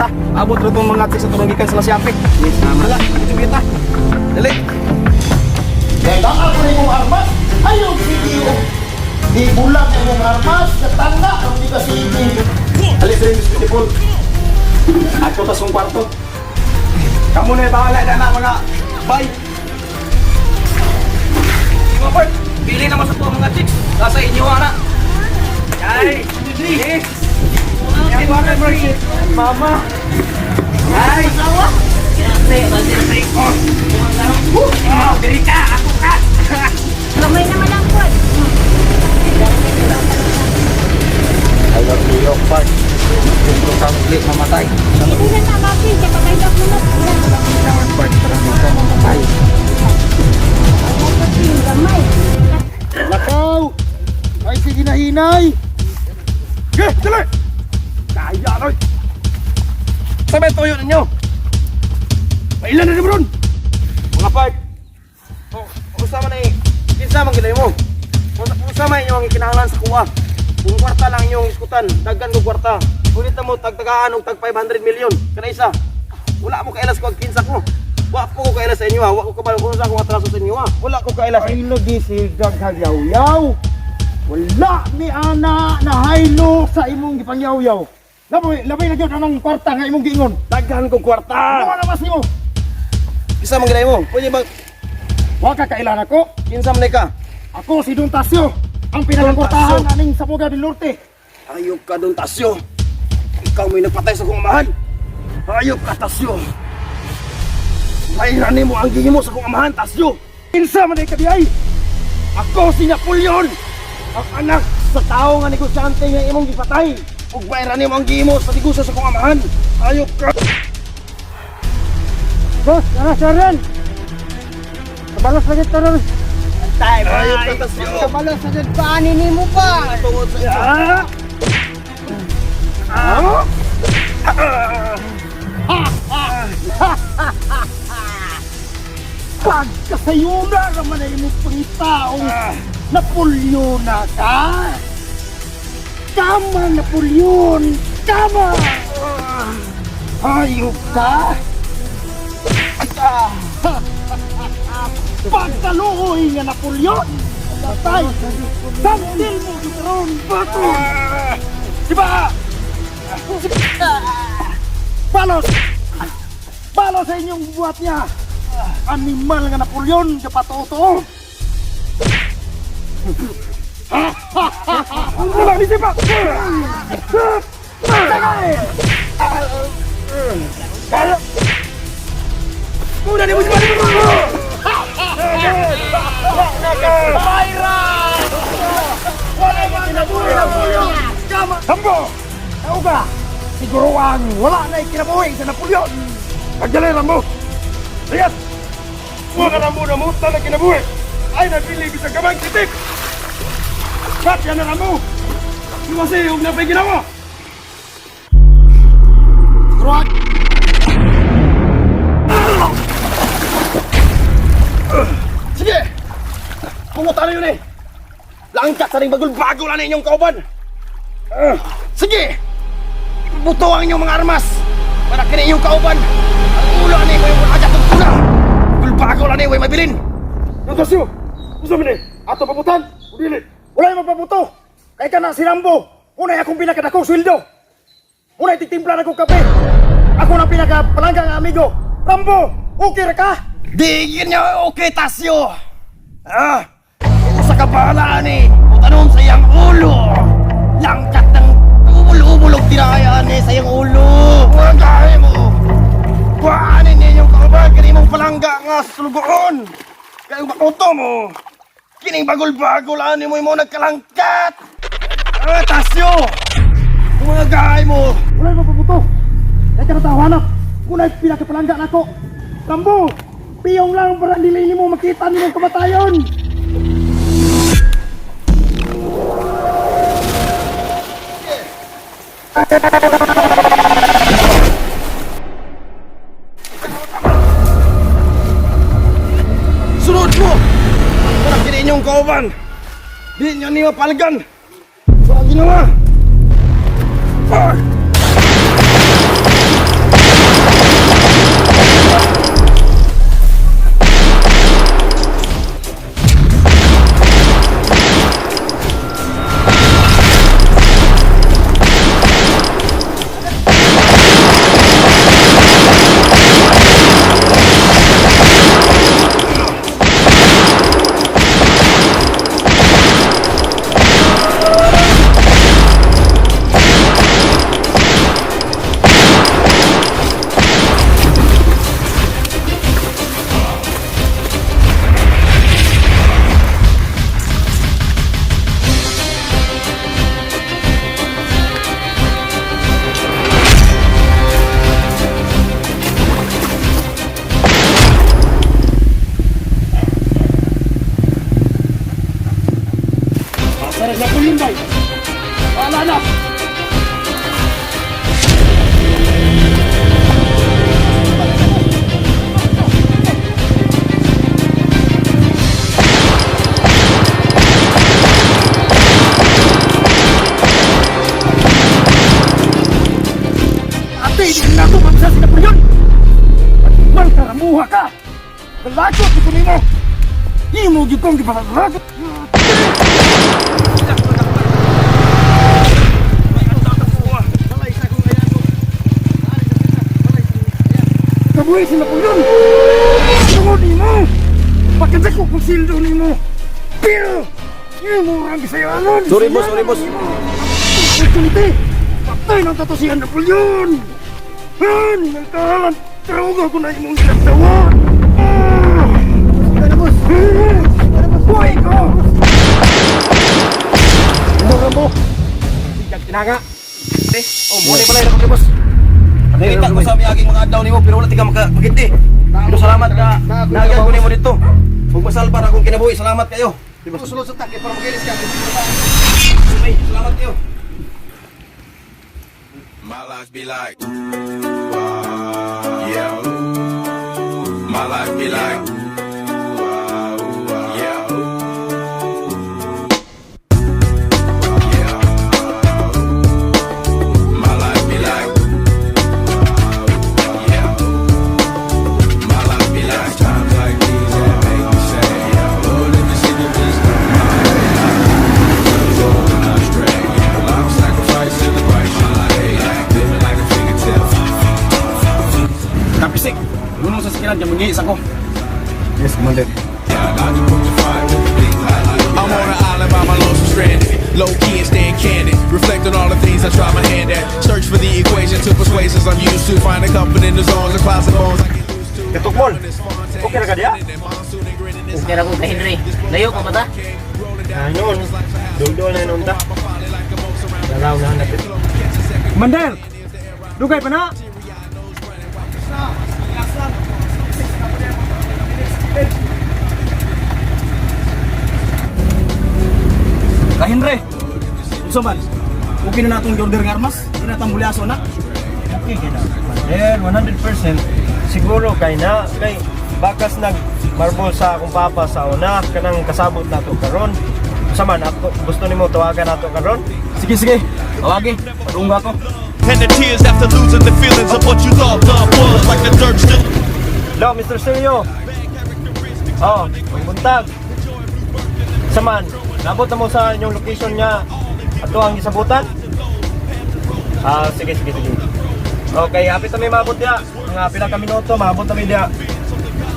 Ta, abot ra tong mga chicks sa turong gikan sa Lasyape. Yes, tama. Hala, dito ta. Dali. Kaya ako na imong armas, ayaw sige o. Di bulag na imong armas, natanga ang di ka sige. Dali diri, Miss Beautiful. Ato ta sa kwarto. Kamu na bahala na na mga bye. Mga part, pili naman sa tuwa mga chicks. Nasa inyo ana. Ay, yes. Mama. Ay. Oh, diri ka, ako ka. Kamay naman ang kwan. I love New York Park. Importante mamatay. Hindi na tama, Pin. Kaya patay na ako na. Park para di ka mamatay. Gamay. Lakaw! Ay sige na hinay! Ge, dali! Kaya noy. Sabay toyo ninyo. Pailan na ron. Mga part. Oh, usa man ay kinsa man gid mo. Usa man inyo ang ikinahanglan sa kuha. Kung kwarta lang inyong iskutan, daghan ko kwarta. Ulit na mo tagtagaan og tag 500 million kana isa. Wala mo kailas ko ang kinsa ko. Wa ko kailas sa inyo ha. Wa ko kabalo kung sa akong atraso sa inyo ha. Wala ko kailas. Ay lagi si Gaghagyaw-yaw! Wala ni ana na haylo sa imong gipangyaw-yaw. Labi, labi na gyud anang kwarta nga imong giingon. Daghan ko kwarta. Ano na mas nimo? Kinsa man gid mo? Pwede ba Wa ka kailan ako. kinsa man ka? Ako si Don Tasio, ang pinakakwartahan aning Sabuga del Norte. Ayok ka doon, Tasyo. Ikaw may nagpatay sa kong amahan. Ayok ka, Tasyo. Bayaran mo ang gihimo sa kong amahan, Tasyo. Kinsa man ay kadiay? Ako si Napoleon, ang anak sa tao nga negosyante nga imong gipatay. Ug bayaran mo ang gihimo sa negosyo sa kong amahan. Ayok ka. Boss, ana Sharon. Kabalos lagi taron. Ayok ka, Tasyo. Kabalos sa dyan, paanin mo pa! Tungod sa iyo. Pagkasayuna raman ay imong pangitaong Napoleon na ka. Tama, Napoleon! Tama! Hayop ka! Pagkaluoy nga Napoleon! Patay! Samtil mo gitaron bato! Diba? Balos! Balos sa inyong buhat niya! Animal nga Napoleon, kapatotoo! Wala ni sipa! Muna ni mo si Sambo! Tao ka! Siguro ang wala na ikinabuhi sa Napoleon! Pagdali, Rambo! Lihat! Huwag ka, Rambo, na muta na kinabuhi! Ay, nagpili bisag kamay titik! Kat, yan na, Rambo! Kasi huwag na pa'y ginawa! Siguro Sige! Pumunta na yun eh! Langkat sa ring bagol-bago lang na inyong kauban! Ah, sige! Buto ang inyong mga armas! Para kini inyong kauban! Ang ulo ani mo yung agad ng tuna! Bagol-bago lang ni mabilin! Natasyo! Usa man eh! Ato pabutan! Dili! Wala yung magpabuto! Kay ka na si Rambo! Unay akong pinakadakong sweldo! Unay titimpla na kong kape! Ako na pinakapalangga nga amigo! Rambo! Okay ra ka? Di yun niya okay, Tasyo! Ah! Sa kabala ni, utanom sa iyang ulo! Langkat ng ubol-ubol og tinayaan ni sa iyang ulo! Huwag kaya mo! Kuhaanin ninyong kauban, kini mong palangga nga sa sulugoon! Kayong bakuto mo! Kining bagol-bagol ani mo mo nagkalangkat! Ah, Tasyo! Kung mga gahay mo! Wala yung magpabuto! Kay ka na tawanap! Unay pinakapalangga nako! Rambo! Piyong lang para dili nimo makita nimong kamatayon! Sunod mo! Wala kini inyong kauban! Di niyo niyo palgan! Wala ginawa! Ah! Wala na! Ate, hindi na ito mamsa si Napoleon! At karamuha ka! Nalakot ko nimo! Imo gyud kong gipalalakot! Kabuhi si Napoleon! Tungod nimo! Pagkadako kong sildo nimo! Pero! Imo rang bisayanon! Sorry, boss. Sorry, boss. Opportunity! Patay ng tatosihan Napoleon! Han! Nagkahalan! Taruga ko na imong ginagdawan! Ah! Ano, boss? Buhay ko! Mura mo! Tinanga! Eh, oh, muna pala yun ako, boss. Nakita ko sa aming mga adlaw nimo pero wala tika makagiti. Pero salamat ka. Nagyan ko nimo dito. Ug masalbar akong kinabuhi. Salamat kayo. Sulod sa takip para magilis ka. Ay, salamat kayo. My life be like, ooh, ah, yeah, ooh. My life be like, ooh, ah, ooh, ah, yeah, ooh. Yeah, ooh. My life be like, ooh, ah, ooh, ah, yeah, ooh. My life be like, times like these that make me say, yeah, Lord, if you see the please come my way. Going astray, yeah. Long sacrifice in the price you pay. Living like a fingertip. Kapisik, lunong sa sikilan, diyan mangi ko. Yes, Commander. Yeah, I just put the fire with the things I like. I'm on an island by my lonesome stranded. Low key and staying candid. Reflect on all the things I try my hand at. Search for the equation to persuasions I'm used to. Find a comfort in the zones of clouds and bones I get loose to. Katukmol, okay ra ka diya? Okay ra ko kay Henry. Layo pa ba ta? Ano, duldol na yun ta. Dalaw na hanap. Commander! Dugay pa na! Ka Henry, unsa man? Okay na natong order ng armas? Di na tambulyaso na. Okay kay na. Commander, 100% siguro kay na kay bakas nag marble sa akong papa sa una kanang kasabot nato karon. Unsa man ato gusto nimo tawagan nato karon? Sige, sige. Tawagi, padungga ko. And the tears after losing the feelings of what you thought love was. Like the dirt still. Hello, Mr. Sergio. Oh, may buntag. Unsa man, nabot na mo sa inyong location nga ato ang gisabutan? Ah, sige, sige, sige. Okay, hapit na may maabot diya. Mga pila ka minuto, maabot na may diya.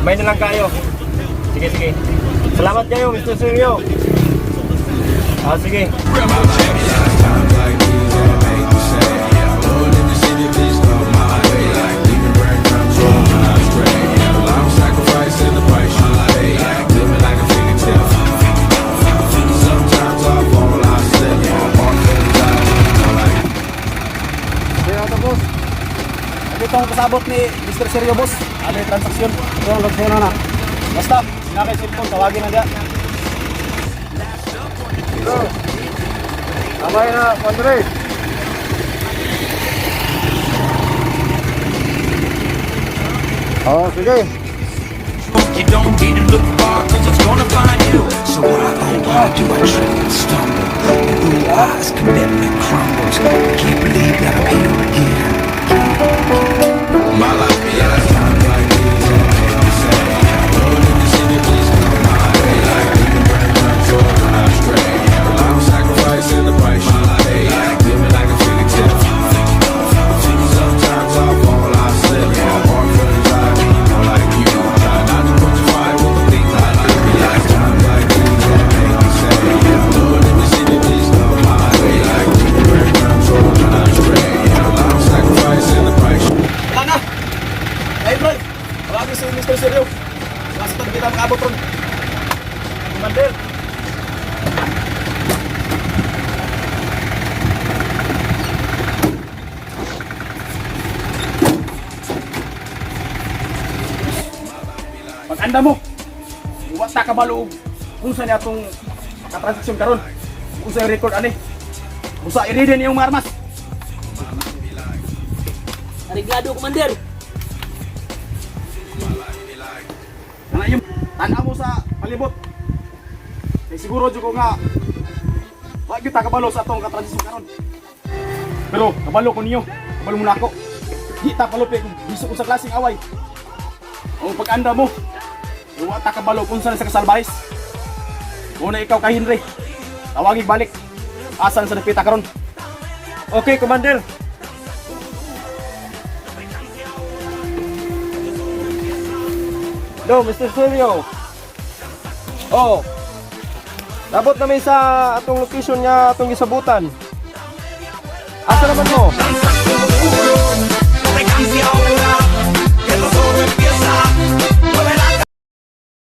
May na lang kayo. Sige, sige. Salamat kayo, Mr. Sergio. Ah, sige. Times like these that make me say, yeah, Lord, if you see me, please come my way. Like leaving breadcrumbs rolling astray. Yeah, long sacrifice and the price you pay. Living like a fingertip. Sometimes I fall, I slip. My heart goes out to like. Kaya ito, boss. Ito ang kasabot ni Mr. Sergio, boss. Ano yung transaksyon? Transaksyon na na. Basta, na kay cellphone, tawagin na diya. Abay na, Andre! Oh, sige. You don't need to look far, 'cause it's gonna find you. So why, oh why do I trip and stumble? And ooh, eyes commitment crumbles. Can't believe that I'm here again. My life be like times like these that make me say, Lord, if you see me, please come my way. Like leaving breadcrumbs rolling astray. Long sacrifice and the price you pay. Living like a fingertip. Sometimes I fall, I slip. My heart feels like people like you. Try not to put your fire with the things I do. Be like times like these that make me say, Lord, if you see me, please come my way. Like leaving breadcrumbs rolling astray. Long sacrifice and the price you Wala na! Ay, bro! Tawagin si Mr. Sergio. Basta kita makaabot ron. Commander. Pag-anda mo, iwasa ka balog kung saan atong katransaksyon karon. Kung sa record ani. Usa i-ready niyong mga armas. Ariglado, Commander. Ana yung tanaw mo sa palibot. Kay siguro jud ko nga wa gyud ta kabalo sa atong katransisyon karon. Pero kabalo ko ninyo, kabalo mo na ako. Di ta palupi kung biso ko sa klaseng away. Ang pag-anda mo, wa ta kabalo kung saan sa kasalbahis. Una ikaw kay Henry. Tawagi balik. Asan sa dapita karon? Okay, Commander. No, Mr. Sergio. Oh. Nabot namin sa atong location nga atong gisabutan. Asa naman mo?